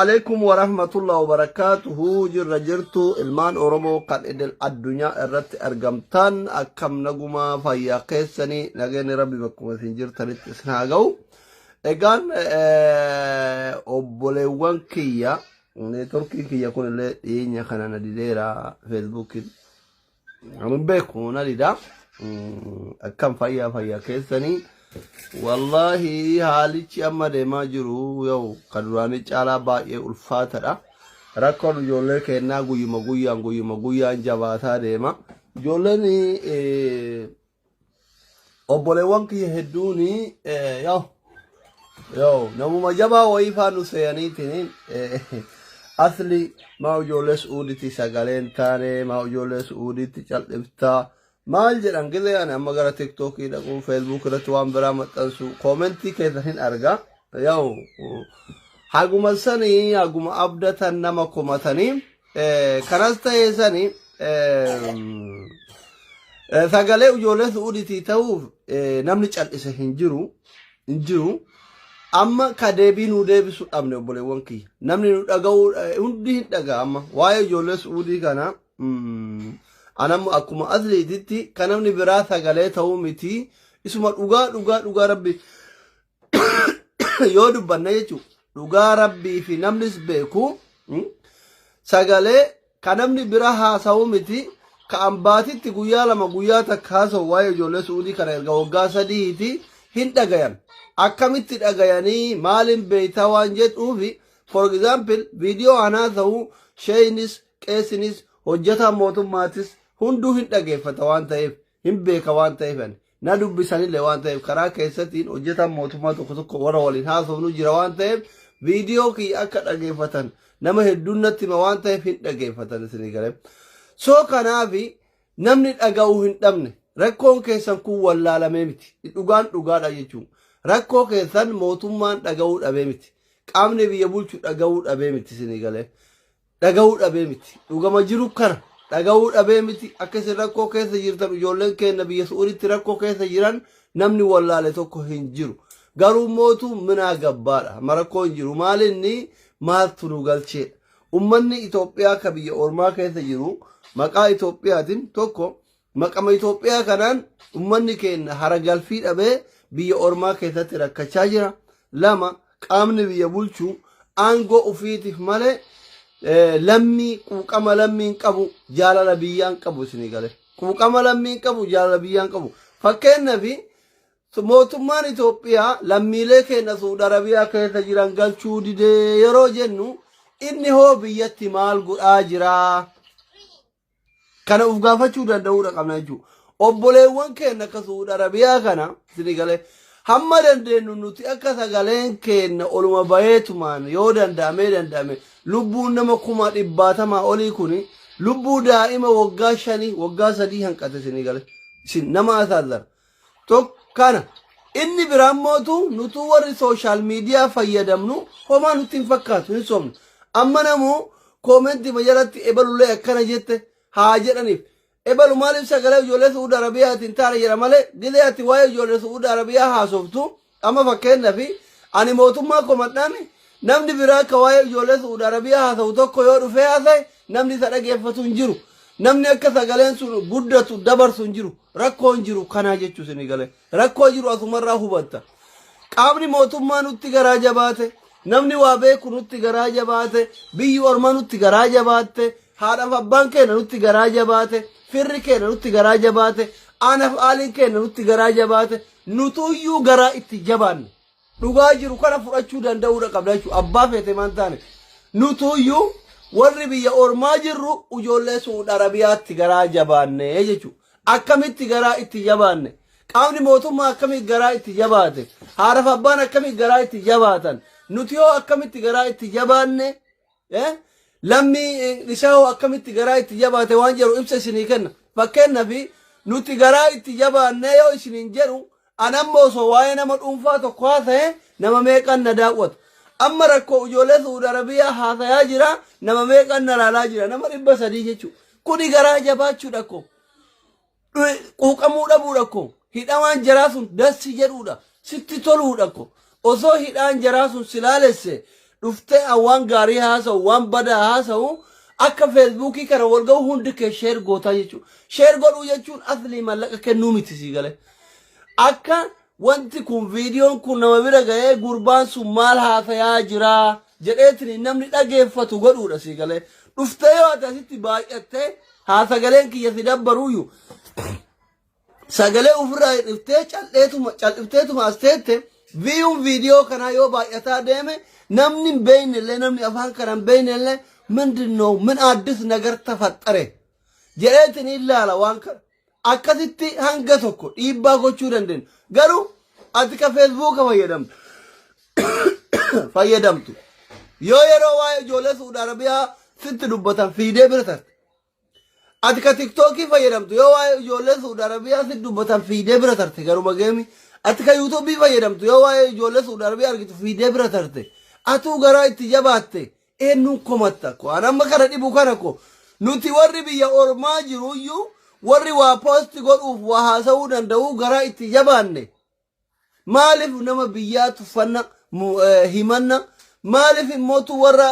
Alaikum wa rahmatullahi wa barakaatuhu. Jirra jirtu, ilmaan Oromoo kan idil addunyaa irratti argamtan, akkam nagumaa, fayyaa keessanii? Nageenyi Rabbi bakkuma isin jirtanitti isin haa ga'u. Egaan obboleewwan kiyya, neetworkiin kiyya kun illee dhiyeenya kana na dideera, Feesbuukiin. Ani beeku na dida. Akkam fayyaa keessanii? Wallaahi haalichi amma deemaa jiru yoo kan duraanii caalaa baay'ee ulfaatadha. Rakkoon ijoollee keenyaa guyyuma guyyaan guyyuma guyyaan jabaataa deema. Ijoolleen obboleewwan kiyya hedduun yoo yoo namuma jabaa wayii faa nu seeyaniitiin, asli maa ijoollee Su'uuditti sagaleen taane, maa ijoollee Su'uuditti cal'iftaa maal jedhan. Gizee ani amma gara TikTokii dhaqu, Facebook irratti waan biraa maxxansu, koomentii keessa hin arga. Yoo haguma sanii haguma abdatan nama komatanii, kanas ta'ee sanii sagalee ijoollee Su'uuditii ta'uuf namni cal'ise hin jiru hin jiru. Amma ka deebii nu deebisu dhabne, obboleewwan kiyya. Namni nu dhaga'uu hundi hin dhaga'a amma waa'ee ijoollee Su'uudii kana. Anammoo akkuma asliititti kan namni biraa sagalee ta'uu miti, isuma dhugaa dhugaa dhugaa Rabbi yoo dubbanne jechuudha. Dhugaa Rabbii fi namnis beeku, sagalee kan namni bira haasa'u miti, ka ambaatitti guyyaa 2 guyyaa 1 haasa'u waa'ee ijoollee Su'uudii kana erga waggaa 3ti hin dhagayan. Akkamitti dhagayanii, maaliin beektaa waan jedhuufi, for example, viidiyoo an haasa'u sheeynis, qeessinis, hojjetaan mootummaatis hunduu hin dhageeffata waan ta'eef, hin beeka waan ta'eef, ani na dubbisanillee waan ta'eef, karaa keessattiin hojjetaan mootummaa tokko tokko warra waliin haasofnu jira waan ta'eef, viidiyoo kiyya akka dhageeffatan nama hedduun natti hima waan ta'eef hin dhageeffatan isinii galee. So kanaafi namni dhaga'uu hin dhabne. Rakkoon keessan kun wallaalamee miti. Dhugaan dhugaadha jechuun. Rakkoo keessan mootummaan dhaga'uu dhabee miti. Qaamni biyya bulchu dhaga'uu dhabee miti isinii galee. Dhaga'uu dhabee miti. Dhugama jiru kana dhaga'uu dhabee miti. Akka isin rakkoo keessa jirtan, ijoolleen keenya biyya Su'uuritti rakkoo keessa jiran namni wallaale tokko hin jiru. Garuu mootu minaa gabbaadha. Amma rakkoo hin jiru. Maalinni maaltu nu galcheedha? Ummanni Itoophiyaa ka biyya ormaa keessa jiru maqaa Itoophiyaatiin tokko, maqama Itoophiyaa kanaan ummanni keenya hara galfii dhabee biyya ormaa keessatti rakkachaa jira. Lama, qaamni biyya bulchu aangoo ofiitiif malee lammii quuqama lammiin qabu, jaalala biyyaan qabu isinii galee. Quuqama lammiin qabu, jaalala biyyaan qabu. Fakkeenyaaf, mootummaan Itoophiyaa lammiilee keenya Suudi Arabiyaa keessa jiran galchuu didee yeroo jennu, inni hoo biyyatti maal godhaa jiraa? Kana of gaafachuu danda'uudha qabna jechuudha. Obboleewwan keenya akka Suudi Arabiyaa kana isinii galee, hamma dandeenyu nuti akka sagaleen keenya oluma bayeetumaan yoo danda'amee danda'ame, lubbuun nama 100,000 olii kuni lubbuu daa'ima waggaa 5, waggaa 3 hanqate isinii galee. Isin nama asaazara. Tokko kana. Inni biraan mootu nutuu warri social media fayyadamnu homaa nutti hin fakkaatu, hin sobnu. Amma namuu koomentii jalatti ebalullee akkana jette haa jedhaniif. Ebalu maaliif sagalee ijoollee Su'uud Arabiyaatiin taane jedha malee, gizee ati waa'ee ijoollee Su'uud Arabiyaa haasoftu, amma fakkeenyaaf ani mootummaa komadhaan, namni biraa akka waa'ee ijoollee Su'uud Arabiyaa haasa'u tokko yoo dhufee haasa'e, namni isa dhageeffatu hin jiru. Namni akka sagaleen sun guddatu dabarsu hin jiru. Rakkoon jiru kanaa jechuu isinii galee. Rakkoo jiru asumarraa hubatta. Qaamni mootummaa nutti garaa jabaate, namni waa beeku nutti garaa jabaate, biyyi ormaa nutti garaa jabaatte, haadhaaf abbaan keenya nutti garaa jabaate, firri keenya nutti garaa jabaate, aanaaf aaliin keenya nutti garaa jabaate, nutuyyuu garaa itti jabaanne. Dhugaa jiru kana fudhachuu danda'uudha qabna jechuudha. Abbaa feete maan taane. Nutuyyuu warri biyya ormaa jirru ijoollee Su'uud Arabiyaatti garaa jabaanne jechuudha. Akkamitti garaa itti jabaanne? Qaamni mootummaa akkamitti garaa itti jabaate? Haadhaaf abbaan akkamitti garaa itti jabaatan? Nuti hoo akkamitti garaa itti jabaanne? Lammii isaa hoo akkamitti garaa itti jabaate waan jedhu ibsa isinii kenna. Fakkeenyaaf, nuti garaa itti jabaannee yoo isiniin jedhu, an amma osoo waa'ee nama dhuunfaa tokko haasa'e nama meeqan na daawwata? Amma rakkoo ijoollee Su'uud Arabiyaa haasayaa jira, nama meeqan na laalaa jira? Nama 300 jechuudha. Kuni garaa jabaachuudha koo. Quuqamuu dhabuudha koo. Hidhamaan jaraa sun dassi jedhuudha. Sitti toluudha koo. Osoo hidhaan jaraa sun si laalesse, Dhuftee an waan gaarii haasa'u, waan badaa haasa'u, akka Feesbuukii kana wal ga'u hundi kee share gootaa jechuudha. Share godhuu jechuun aslii mallaqa kennuu miti, sii galee. Akka wanti kun, viidiyoon kun nama bira ga'ee, gurbaan sun maal haasayaa jiraa jedheetiin namni dhageeffatu godhuudha, sii galee. Dhuftee yoo ati asitti baay'attee haa sagaleen kiyya si dabbaruuyyu, sagalee ofirraa dhiftee cal'eetuma cal'ifteetuma as teette, viewn viidiyoo kanaa yoo baay'ataa deeme, namni hin beekne illee, namni afaan kana hin beekne illee, ምንድን ነው፣ ምን አዲስ ነገር ተፈጠረ jedheetiin ilaala. Waan kana akkasitti hanga tokko dhiibbaa gochuu dandeenya. Garuu ati ka Feesbuuka fayyadamtu yoo yeroo waa'ee ijoollee Suudi Arabiyaa sitti dubbatan fiidee bira tarte. Ati ka Tiktookii fayyadamtu yoo waa'ee ijoollee Suudi Arabiyaa sitti dubbatan fiidee bira tarte garuma geemi. Ati ka Yuutuubii fayyadamtu yoo waa'ee ijoollee Suudi Arabiyaa argitu fiidee bira tarte. Atuu garaa itti jabaatte, eenyuun komatta ko? An amma kana dhibu kana ko, nuti warri biyya ormaa jiruyyuu, warri waa post godhuuf waa haasa'uu danda'u garaa itti jabaanne. Maaliif nama biyyaa tuffanna, himanna? Maaliif immootu warra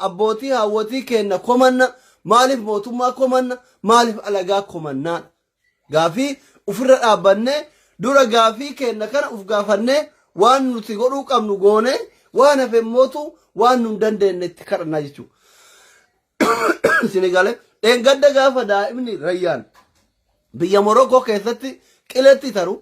abbootii haawwatii kenna komanna? Maaliif mootummaa komanna? Maaliif alagaa komannaa? Gaafii ufirra dhaabbannee, dura gaafii kenna kana uf gaafannee, waan nuti godhuu qabnu goone, waan hafe immootu waan nu hin dandeenye itti kadhannaa jechuudha. Isin galee, dheengadda gaafa daa'imni Rayyaan biyya Morokoo keessatti qiletti taru,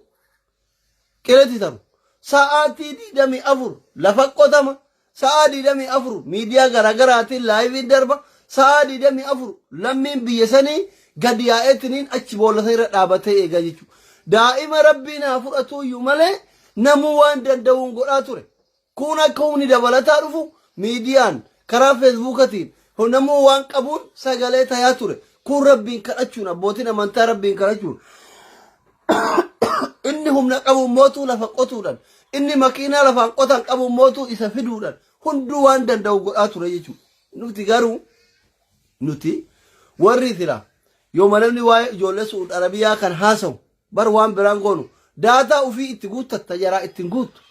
sa'aatii 24 lafa qotama, sa'aa 24 miidiyaa garaagaraatiin liveiin darba, sa'aa 24 lammiin biyya sanii gadi yaa'eetiniin achi boolla san irra dhaabatee eegaa jechuudha. Daa'ima Rabbiin haa fudhatuuyyuu malee namuu waan danda'uun godhaa ture. Kun akka humni dabalataa dhufu miidiyaan karaa Feesbuukatiin namuu waan qabuun sagalee tayaa ture. Kun Rabbiin kadhachuun, abbootiin amantaa Rabbiin kadhachuun, inni humna qabu mootuu lafa qotuudhaan, inni makiinaa lafaan qotan qabu mootuu isa fiduudhaan, hunduu waan danda'u godhaa ture jechuudha. Nuti garuu, nuti warri sila yooma namni waa'ee ijoollee Suud Arabiyaa kan haasa'u bar waan biraan goonu, data ofii itti guuttatta, jaraa ittiin guuttu.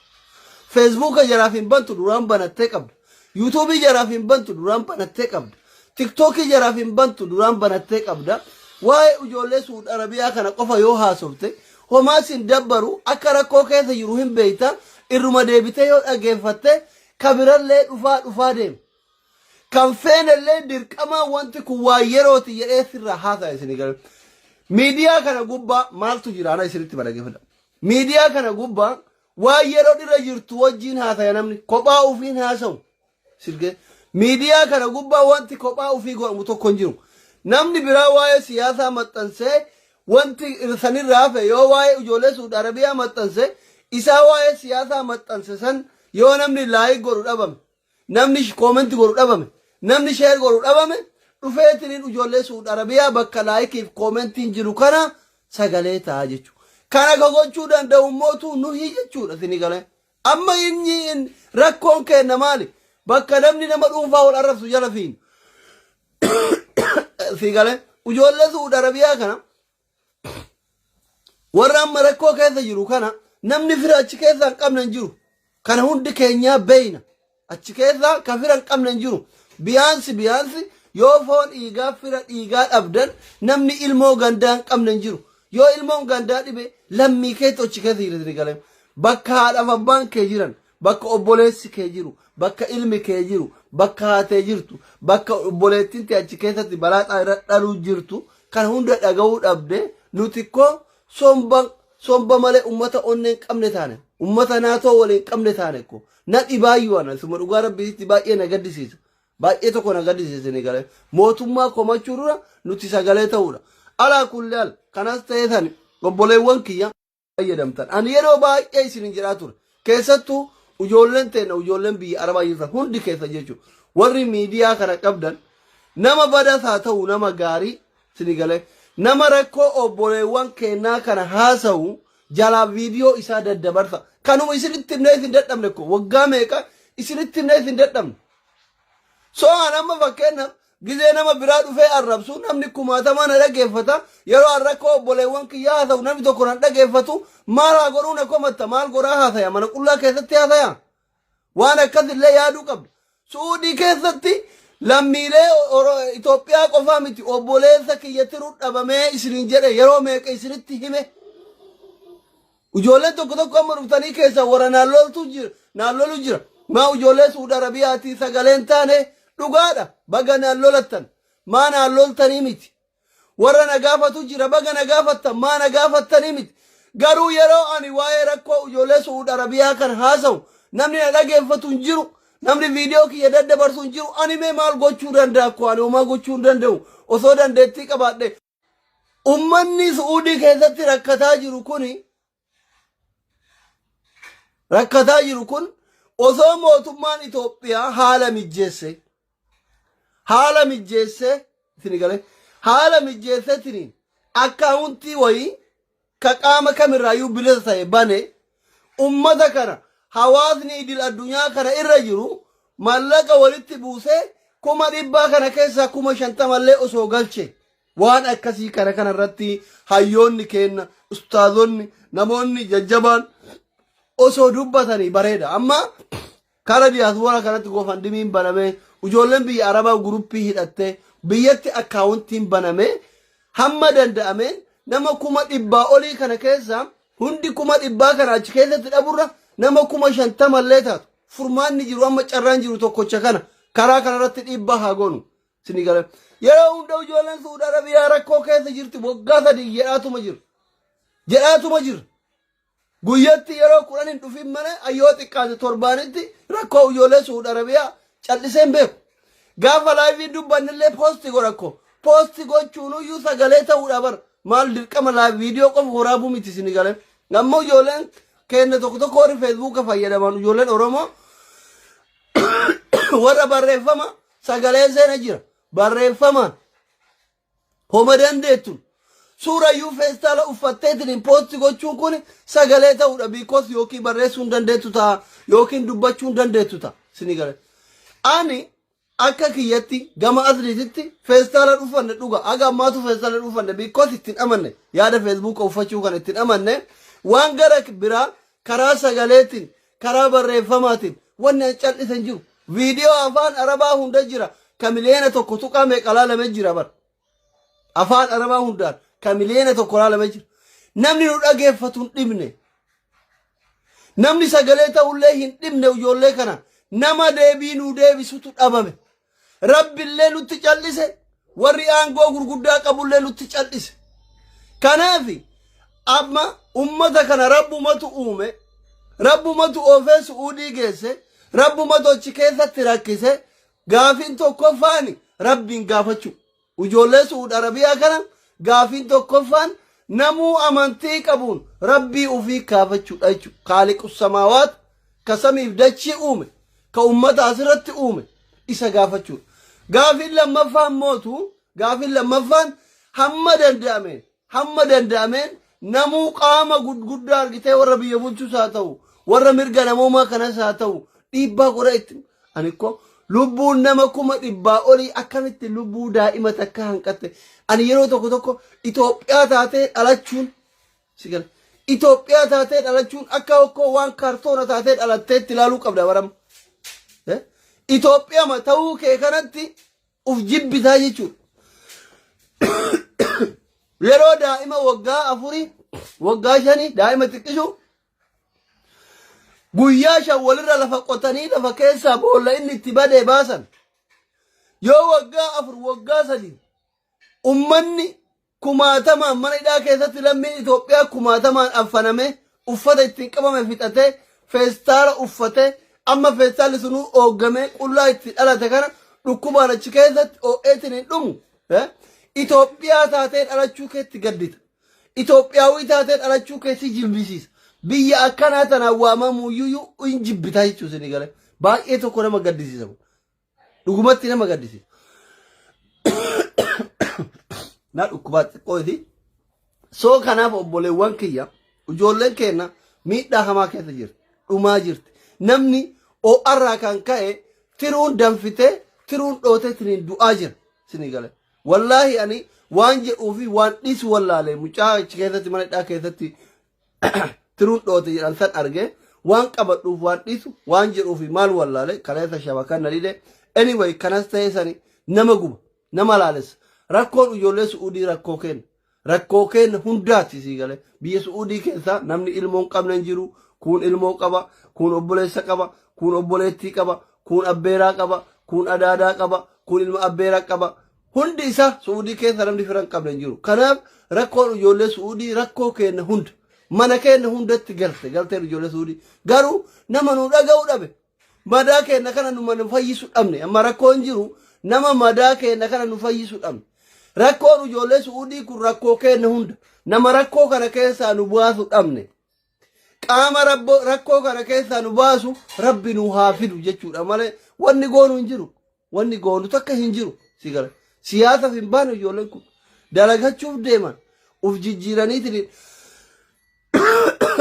Feesbuuka jaraaf hin bantu, duraan banattee qabda. Yuutuubii jaraaf hin bantu, duraan banattee qabda. Tiktookii jaraaf hin bantu, duraan banattee qabda. Waa'ee ijoollee Suud Arabiyaa kana qofa yoo haasofte homaa sin dabbaru, akka rakkoo keessa jiru hin beeyta, irruma deebitee yoo dhageeffatte kabirallee dhufaa dhufaa deema. Kan feenellee dirqamaa wanti kun waa yerooti jedhee sirraa haasa'a isinii galu. Miidiyaa kana gubbaa maaltu jira? Ana isinitti dhaggeeffadha. Miidiyaa kana gubbaa waan yeroo dhirra jirtu wajjin haasaya, namni kophaa ofiin haasa'u. Sirgee miidiyaa kana gubbaa wanti kophaa ofii godhamu tokko hin jiru. Namni biraa waa'ee siyaasaa maxxansee, wanti sanirraa hafe yoo waa'ee ijoollee Suudi Arabiyaa maxxanse, isaa waa'ee siyaasaa maxxanse san yoo namni like godhu dhabame, namni comment godhu dhabame, namni share godhu dhabame, dhufeetiniin ijoollee Suudi Arabiyaa bakka likeiif commentiin jiru kana sagalee ta'a jechuudha. Kana ka gochuu danda'u mootuu nuhi jechuudha, isinii galee. Amma inni rakkoon kenna maali? Bakka namni nama dhuunfaa wal arrabsu jala fiin. Si galee, ijoollee Suudi Arabiyaa kana, warra amma rakkoo keessa jiru kana, namni fira achi keessa hin qabne hin jiru. Kana hundi keenyaa beeyna. Achi keessa ka fira hin qabne hin jiru. Biyaansi biyaansi yoo foon dhiigaa, fira dhiigaa dhabdan, namni ilmoo gandaa hin qabne hin jiru. Yoo ilmoon gandaa dhibe, lammii keetti achi keessa jira galee. Bakka haadhaaf abbaan kee jiran, bakka obboleessi kee jiru, bakka ilmi kee jiru, bakka haatee jirtu, bakka obboleettiin tee achi keessatti balaa irra dhaluu jirtu kan hunda dhaga'uu dhabde, nuti koo somba somba malee ummata onnee hin qabne taane, ummata naatoo waliin hin qabne taane ko na dhibaayyuu. Ana suma dhugaa Rabbiitti baay'ee na gaddisiisa. Baay'ee tokko na gaddisiisa ni galee. Mootummaa komachuu dura nuti sagalee ta'uudha. Alaa kulli al kanas ta'ee sani, obboleewwan kiyya fayyadamtan. Ani yeroo baay'ee isin jedhaa ture. Keessattuu ijoolleen teenya, ijoolleen biyya Arabaa jirtan hundi keessa jechuudha. Warri miidiyaa kana qabdan, nama badas haa ta'u nama gaarii, isin galee, nama rakkoo obboleewwan keenyaa kana haasa'u jalaa viidiyoo isaa daddabarsa. Kanuma isinitti himnee isin dadhabne ko, waggaa meeqa isinitti himnee isin dadhabne. So an amma fakkeenyaaf gizee nama biraa dhufee arrabsu namni kumaatama na dhageeffata. Yeroo an rakkoo obboleewwan kiyyaa haasa'u namni tokko na dhageeffatu. Maal haa godhuu na komatta? Maal godhaa haasaya? Mana qullaa keessatti haasaya? Waan akkasillee yaaduu qabda. Su'uudii keessatti lammiilee Itoophiyaa qofaa miti obboleessa kiyya tiruu dhabamee isiniin jedhe yeroo meeqa isinitti hime. Ijoolleen tokko tokko amma dhuftanii keessa warra naan loltu jira, naan lolu jira. Maa ijoollee Suudi Arabiyaatii sagaleen taane dhugaadha. Baga naan lolattan. Maa naan loltanii miti. Warra na gaafatu jira baga na gaafattan maa na gaafattanii miti. Garuu yeroo ani waa'ee rakkoo ijoollee Suudi Arabiyaa kan haasa'u namni na dhageeffatu hin jiru. Namni viidiyoo kiyya daddabarsu hin jiru. Ani mee maal gochuu danda'a koo ani homaa gochuu hin danda'u. Osoo dandeettii qabaadhe. Ummanni Su'uudii keessatti rakkataa jiru kuni rakkataa jiru kun osoo mootummaan Itoophiyaa haala mijjeesse haala mijjeesse isin galee haala mijjeessetiniin akkaawuntii wayii ka qaama kamirraayyuu bilisa ta'e bane ummata kana hawaasni idil addunyaa kana irra jiru mallaqa walitti buusee 100,000 kana keessaa 50,000 illee osoo galche waan akkasii kana kana irratti hayyoonni keenna ustaazonni namoonni jajjabaan osoo dubbatanii bareeda amma Kara diyaaspoora kanatti gofandimiin banamee ijoolleen biyya Arabaa guruppii hidhattee biyyatti akkaawuntiin banamee hamma danda'ameen nama 100,000 olii kana keessa hundi 100,000 kana achi keessatti dhaburra nama 50,000 illee taatu furmaanni jiru amma carraan jiru tokkocha kana karaa kanarratti dhiibbaa haa goonu. Isinii gala. Yeroo hunda ijoolleen Suudi Arabiyaa rakkoo keessa jirti waggaa 3 jedhaatuma jiru. Jedhaatuma jiru. Guyyatti yeroo 10 hin dhufin malee ayyoo xiqqaate torbaanitti rakkoo ijoollee Suudi Arabiyaa callisee hin beeku. Gaafa laayivii dubbannillee poosti godha koo. Poosti gochuunuyyuu sagalee ta'uudha bar. Maal dirqama laayiv viidiyoo qofa waraabuu miti isin galee. Ammoo ijoolleen keenya tokko tokko warri feesbuuka fayyadaman ijoolleen Oromoo warra barreeffama sagalee seena jira. Barreeffamaan homa dandeettun suurayyuu feestaala uffatteetiin poosti gochuun kun sagalee ta'uudha because yookiin barreessuu hin dandeettu ta'a yookiin dubbachuu hin dandeettu ta'a isinii galee. Ani akka kiyyatti gama asliititti feestaala dhuffanne dhuga haga ammaatu feestaala dhuffanne because ittiin amanne yaada feesbuuka uffachuu kana ittiin amanne waan gara biraa karaa sagaleetiin karaa barreeffamaatiin wanni an cal'isan jiru viidiyoo afaan arabaa hunda jira ka 1 miliyoona tuqaa meeqa laalame jira bar afaan arabaa hundaan ka 1 miliyoona laalame jira namni nu dhageeffatu hin dhibne namni sagalee ta'ullee hin dhibne ijoollee kana nama deebii nu deebisutu dhabame rabbillee nutti cal'ise warri aangoo gurguddaa qabullee nutti cal'ise kanaaf amma ummata kana rabbumatu uume rabbumatu oofee su'uudii geesse rabbumatu achi keessatti rakkise gaafiin tokkoffaan rabbiin gaafachuu ijoollee su'uud arabiyaa kana gaafiin tokkoffaan namuu amantii qabuun rabbii ufii kaafachuudha jechuudha kaaliqu samaawaat ka samiif dachii uume ka ummata asirratti uume isa gaafachuudha. Gaafiin lammaffaan mootu gaafiin lammaffaan hamma danda'ameen hamma danda'ameen namuu qaama guddaa argitee warra biyya bulchus haa ta'u warra mirga namoomaa kanas haa ta'u dhiibbaa godha itti ani ko lubbuun nama 100,000 olii akkamitti lubbuu daa'ima takka hanqatte ani yeroo tokko tokko Itoophiyaa taatee dhalachuun si gala Itoophiyaa taatee dhalachuun akka hokkoo waan kaartoona taatee dhalatteetti ilaaluu qabda barama. Itoophiyaa ta'uu kee kanatti uf jibbitaa jechuudha. Yeroo daa'ima waggaa 4 waggaa 5 daa'ima xiqqishu guyyaa 5 walirra lafa qotanii lafa keessaa boolla inni itti badee baasan yoo waggaa 4 waggaa 3 ummanni kumaatamaan mana hidhaa keessatti lammiin Itoophiyaa kumaatamaan affaname uffata ittiin qabame fixatee feestaala uffatee amma feestaalli sunuu ooggamee qullaa itti dhalate kana dhukkubaan achi keessatti oo'eetiin hin dhumu. Itoophiyaa taatee dhalachuu keetti gaddita. Itoophiyaawii taatee dhalachuu keetti jibbisiisa. Biyya akkanaa tanaan waamamuuyyuu hin jibbitaa jechuun isin galee. Baay'ee tokko nama gaddisiisa. Dhugumatti nama gaddisiisa. Na dhukkubaa xiqqooti. Soo kanaaf obboleewwan kiyya ijoolleen keenya miidhaa hamaa keessa jirti. Dhumaa jirti. Namni oo'arraa kan ka'e tiruun danfitee tiruun dhootee tiniin du'aa jira. Isinii galee. Wallaahi ani waan jedhuu fi waan dhiisu wallaalee mucaa achi keessatti mana hidhaa keessatti tiruun dhoote jedhan san arge Waan qabadhuuf waan dhiisu, waan jedhuufi maal wallaale, kaleessa shabakan na dide. Anyway, kanas ta'ee sani nama guba, nama laalessa. Rakkoon ijoollee Su'uudii rakkoo kenna. Rakkoo kenna hundaati sii galee. Biyya Su'uudii keessa namni ilmoo hin qabne hin jiru. Kuun ilmoo qaba, kuun obboleessa qaba, kuun obboleettii qaba, kuun abbeeraa qaba, kuun adaadaa qaba, kuun ilma abbeeraa qaba. Hundi isaa Su'uudii keessa namni fira hin qabne hin jiru. Kanaaf rakkoon ijoollee Su'uudii rakkoo kenna hunda. Mana keenya hundatti galte galteen ijoollee Su'uudii. Garuu nama nu dhaga'u dhabe. Madaa keenya kana nu nu fayyisu dhabne. Amma rakkoon jiru nama madaa keenya kana nu fayyisu dhabne. Rakkoon ijoollee Su'uudii kun rakkoo keenya hunda. Nama rakkoo kana keessaa nu baasu dhabne. Qaama rakkoo kana keessaa nu baasu Rabbi nu haa fidu jechuudha malee wanni goonu hin jiru. Wanni goonu takka hin jiru. Si gala. Siyaasaaf hin baane ijoolleen kun. Dalagachuuf deeman. Uf jijjiiraniitiin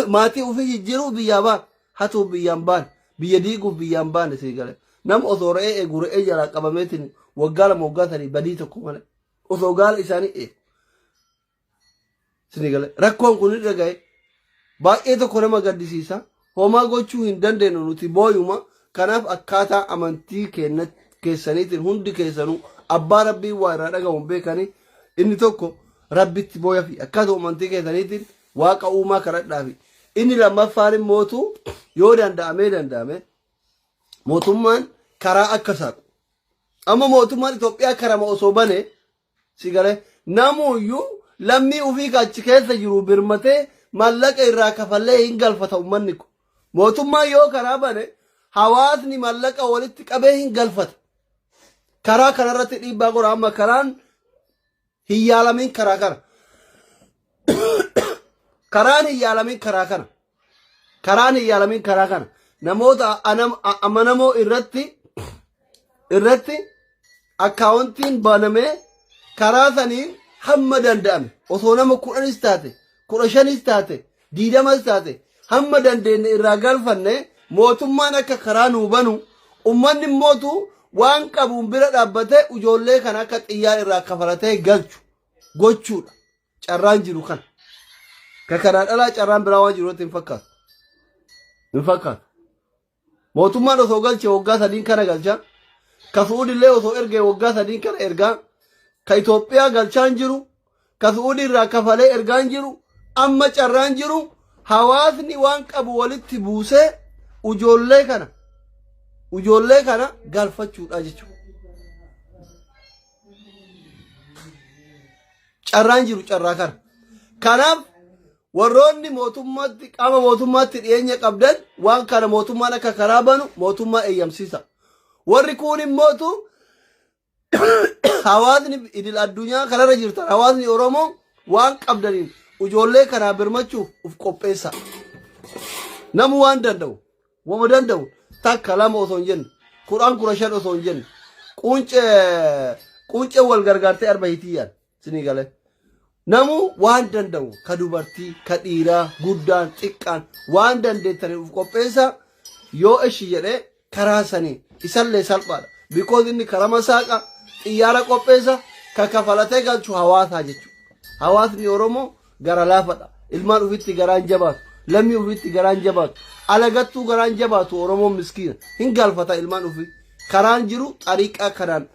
maatii ofii jijjiiruuf biyyaa baan. Hatuuf biyyaan baan. Biyya diiguuf biyyaan baane si gala. Nama osoo re'ee eegu re'ee jalaa qabameetiin waggaa 2 waggaa 3 badii tokko malee. Osoo gaala isaanii eegu. Sini gala. Rakkoon kun irra ga'e baay'ee tokko nama gaddisiisa. Homaa gochuu hin dandeenyu nuti booyuma. Kanaaf akkaataa amantii keenya keessaniitiin hundi keessanuu abbaa Rabbii waa irraa dhagahuun beekanii inni tokko Rabbitti booya fi akkaataa amantii keessaniitiin Waaqa uumaa kadhadhaa fi inni lammaffaan immootu yoo danda'amee danda'ame mootummaan karaa akka saaqu. Amma mootummaan Itoophiyaa karama osoo bane si galee namuyyuu lammii ofii ka achi keessa jiru birmatee mallaqa irraa kafallee hin galfata uummanni kun. Mootummaan yoo karaa bane hawaasni mallaqa walitti qabee hin galfata. Karaa kanarratti dhiibbaa godha amma karaan hin yaalamin karaa kana. Karaan hin yaalamin karaa kana. Karaan hin yaalamin karaa kana. Namoota amanamoo irratti akkaawuntiin banamee karaa saniin hamma danda'ame osoo nama 10s taate 15s taate 20s taate hamma dandeenye irraa galfanne mootummaan akka karaa nuu banu ummanni immootu waan qabuun bira dhaabbatee ijoollee kana akka xiyyaara irraa kafalatee galchu gochuudha. Carraan jiru kana. Ka kanaan alaa carraan biraa waan jiru hin fakkaatu. Hin fakkaatu. Mootummaan osoo galche waggaa sadiin kana galcha. Ka Su'uudillee osoo ergee waggaa sadiin kana ergaa. Ka Itoophiyaa galchaan jiru. Ka Su'uudii irraa kafalee ergaan jiru. Amma carraan jiru hawaasni waan qabu walitti buusee ijoollee kana galfachuudha jechuudha. Carraan jiru carraa kana. Kanaaf warroonni mootummaatti qaama mootummaatti dhiyeenya qabdan waan kana mootummaan akka karaa banu mootummaa eeyyamsiisa. Warri kuun immootu hawaasni idil addunyaa kanarra jirtan hawaasni Oromoo waan qabdaniin ijoollee kanaa birmachuuf uf qopheessa. Namu waan danda'u wama danda'u takka lama osoo hin jenne 10 15 osoo hin jenne quuncee quuncee wal gargaartee arba hitiyyaan sinii galee. Namu waan danda'u ka dubartii ka dhiiraa guddaan xiqqaan waan dandeettaniif uf qopheessa yoo ishi jedhee karaa sanii isallee salphaadha. Because inni karama saaqa xiyyaara qopheessa ka kafalatee galchu hawaasaa jechuudha. Hawaasni Oromoo gara laafadha. Ilmaan ofitti garaan jabaatu. Lammii ofitti garaan jabaatu. Alagattuu garaan jabaatu Oromoon miskiina. Hin galfata ilmaan ofii. Karaan jiru xariiqaa kanaan.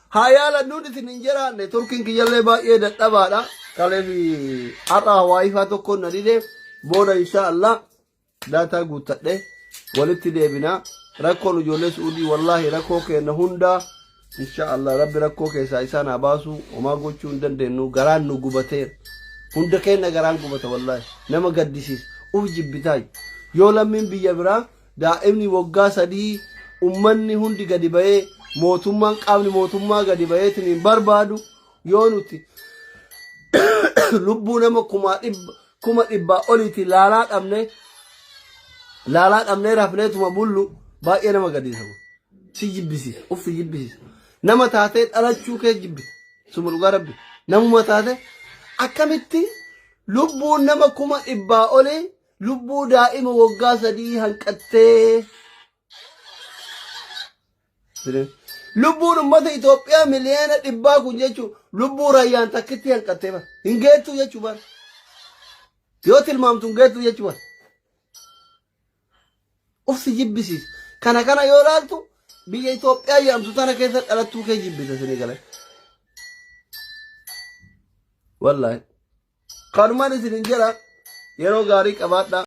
Haa yaalannuun isin hin jiraanne Turkiin kiyyallee baay'ee dadhabaadha. Kaleef har'a hawaayifaa tokkoon na dide booda insha Allah daataa guuttadhe walitti deebina. Rakkoon ijoollee Su'uudii wallaahi rakkoo keenya hundaa insha Allah Rabbi rakkoo keessaa isaan haa baasu. Homaa gochuu hin dandeenyu garaan nu gubateera. Hunda keenya garaan gubata wallaahi nama gaddisiisa uf jibbitaayu. Yoo lammiin biyya biraa daa'imni waggaa 3 ummanni hundi gadi ba'ee mootummaan qaamni mootummaa gadi ba'eetiin hin barbaadu yoo nuti lubbuu nama 100,000 oliiti laalaa dhabnee rafneetuma bullu baay'ee nama gaddisiisa. Si jibbisiisa uf si jibbisiisa. Nama taatee dhalachuu kee jibbita. Suma dhugaa Rabbi namuma taatee akkamitti lubbuun nama 100,000 olii lubbuu daa'ima waggaa 3 hanqattee. Lubbuun uummata Itoophiyaa 100 miliyoona kun jechuun lubbuu rayyaan takkitti hanqattee bara. Hin geettu jechuu bara. Yoo tilmaamtu hin geettu jechuu bara. Of si jibbisiisa. Kana kana yoo laaltu biyya Itoophiyaa jedhamtu tana keessa dhalattuu kee jibbita isinii galee. Wallaahi. Kanumaan isinin jedha yeroo gaarii qabaadhaa.